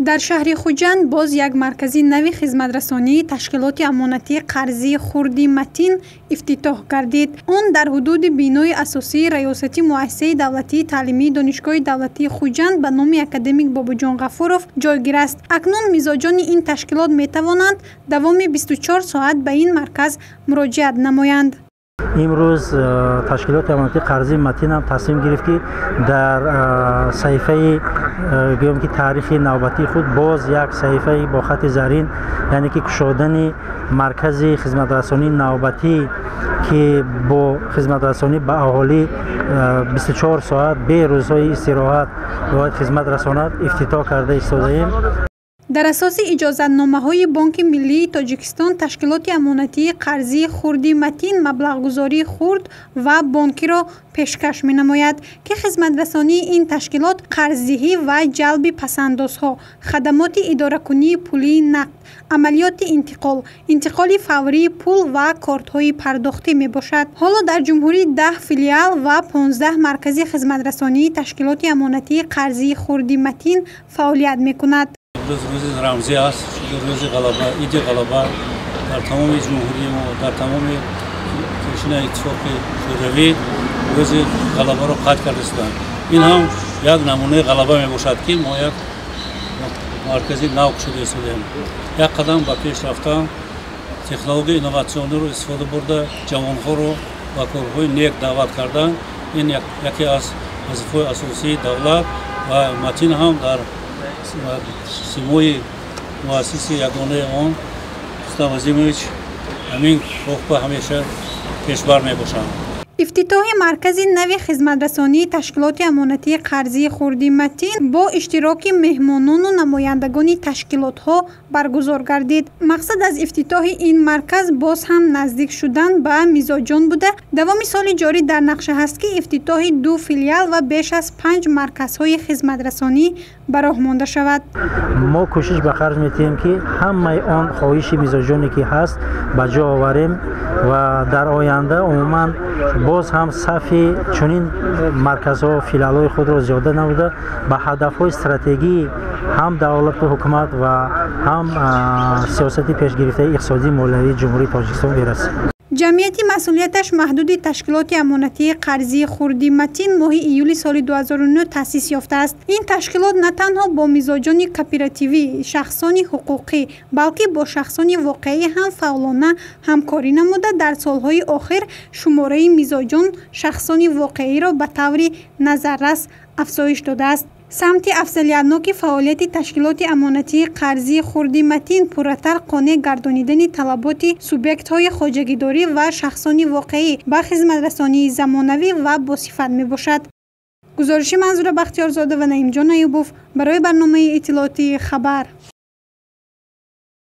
Дар шаҳри Хуҷанд боз як маркази нави хизматрасонии ташкилоти амонатии қарзии хурди «Матин» ифтитоҳ гардид. Он дар ҳудуди бинои асосии раёсати муассисаи давлатии таълимии Донишгоҳи давлатии Хуҷанд ба номи академик Бобоҷон Ғафуров ҷойгир аст. Акнун мизоҷони ин ташкилот метавонанд давоми 24 соат ба ин марказ муроҷиат намоянд. Имрӯз ташкилоти амонатии қарзии «Матин» ҳам тасмим гирифт, ки дар саҳифаи, гӯем ки, таърихи навбатии худ боз як саҳифаи бо хати зарин, яъне ки кушодани маркази хизматрасонии навбатӣ, ки бо хизматрасонӣ ба аҳолӣ 24 соат бе рӯзҳои истироҳат бояд хизмат расонад, ифтитоҳ карда истодаем. Дар асоси иҷозатномаҳои Бонки миллии Тоҷикистон, ташкилоти амонатии қарзии хурди «Матин» маблағгузории хурд ва бонкиро пешкаш менамояд, ки хизматрасонии ин ташкилот қарздиҳӣ ва ҷалби пасандозҳо, хадамоти идоракунии пулии нақд, амалиёти интиқол, интиқоли фаврии пул ва кортҳои пардохтӣ мебошад. Ҳоло дар ҷумҳурӣ 10 филиал ва 15 маркази хизматрасонии ташкилоти амонатии қарзии хурди «Матин» фаъолият мекунад. Имрӯз рӯзи рамзӣ аст, чунки рӯзи ғалаба, иди ғалаба дар тамоми ҷумҳурии мо, дар тамоми пешина Иттифоқи Шӯравӣ рӯзи ғалабаро қайд карда шуданд. Ин ҳам як намунаи ғалаба мебошад, ки мо як маркази нав кушода истодаем, як қадам ба пеш рафтан, технологияи инноватсиониро истифода бурда, ҷавонҳоро ба корҳои нек даъват кардан. Ин яке аз вазифаҳои асосии давлат ва «Матин» ҳам дар симои муассиси ягонаи он Рустам Азимович ҳамин роҳба ҳамеша пешбар мебошанд. Ифтитоҳи маркази нави хизматрасонии ташкилоти амонатии қарзии хурди «Матин» бо иштироки меҳмонону намояндагони ташкилотҳо баргузор гардид. Мақсад аз ифтитоҳи ин марказ боз ҳам наздик шудан ба мизоҷон буда, давоми соли ҷорӣ дар нақша ҳаст, ки ифтитоҳи ду филиал ва беш аз панҷ марказҳои хизматрасонӣ ба роҳ монда шавад. Мо кӯшиш ба харҷ метиҳем, ки ҳамаи он хоҳиши мизоҷоне ки ҳаст, ба ҷо оварем ва дар оянда умуман боз ҳам сафи чунин марказҳо, филиалҳои худро зиёда намуда, ба ҳадафҳои стратегии ҳам давлату ҳукумат ва ҳам сиёсати пешгирифтаи иқтисодии молиявии Ҷумҳурии Тоҷикистон бирасем. Ҷамъияти масъулияташ маҳдуди ташкилоти амонатии қарзии хурди «Матин» моҳи июли соли 2009 таъсис ёфтааст. Ин ташкилот на танҳо бо мизоҷони кооперативӣ, шахсони ҳуқуқӣ, балки бо шахсони воқеӣ ҳам фаъолона ҳамкорӣ намуда, дар солҳои охир шумораи мизоҷон шахсони воқеиро ба таври назаррас афзоиш додааст. Самти афзалиятноки фаъолияти ташкилоти амонатии қарзии хурди «Матин» пурратар қонеъ гардонидани талаботи субъектҳои хоҷагидорӣ ва шахсони воқеӣ ба хизматрасонии замонавӣ ва босифат мебошад. Гузориши Манзура Бахтиёрзода ва Наимҷон Аюбов барои барномаи иттилоотии «Хабар».